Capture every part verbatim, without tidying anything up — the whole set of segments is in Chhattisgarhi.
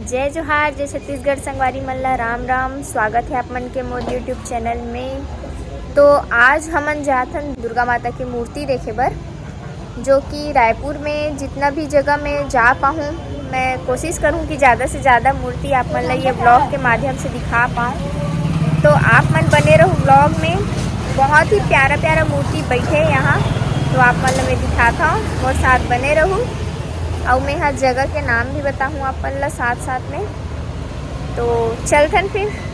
जय जोहार, जय छत्तीसगढ़ संगवारी मन ला राम राम। स्वागत है आप मन के मोर YouTube चैनल में। तो आज हमन जाथन दुर्गा माता की मूर्ति देखे बर, जो कि रायपुर में जितना भी जगह मैं जा पाऊँ, मैं कोशिश करूँ कि ज़्यादा से ज़्यादा मूर्ति आप मन ला ये ब्लॉग के माध्यम से दिखा पाऊँ। तो आप मन बने रहू ब्लॉग में, बहुत ही प्यारा प्यारा मूर्ति बैठे है यहाँ, तो आप मन ला मैं दिखाता हूँ, मोर साथ बने रहू। अउ मैं हर जगह के नाम भी बताहूँ आप मन ला साथ साथ में। तो चलथन फिर।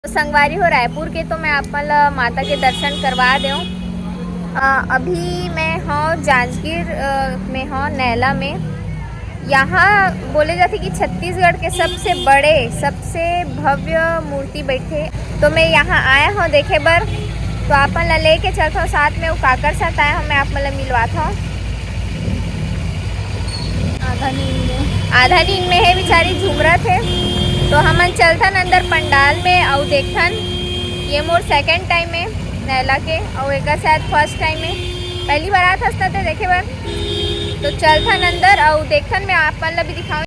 तो संगवारी हो, रायपुर के तो मैं आप मन ल माता के दर्शन करवा देव। अ, अभी मैं हव जांजगीर, अ, में हव, नैला में। यहाँ बोले जाथे कि छत्तीसगढ़ के सबसे बड़े, सबसे भव्य मूर्ति बैठे। तो मैं यहाँ आया हव देखे बर, तो आप मन ला लेके चलथव साथ में। वो काकर साथ आया हव, मैं आप मन ला मिलवाथव। आधा नींद में। आधा नींद में हे बेचारी, झुमरत हे। तो हमन चलथन अंदर पंडाल में अउ देखथन। ये मोर सेकंड टाइम हे नैला के, अउ एकर शायद फर्स्ट टाइम हे। पहली बार आत हस न ते देखे बर। तो चलथन अंदर अउ देखथन, मैं आप मन ला भी दिखाऊं।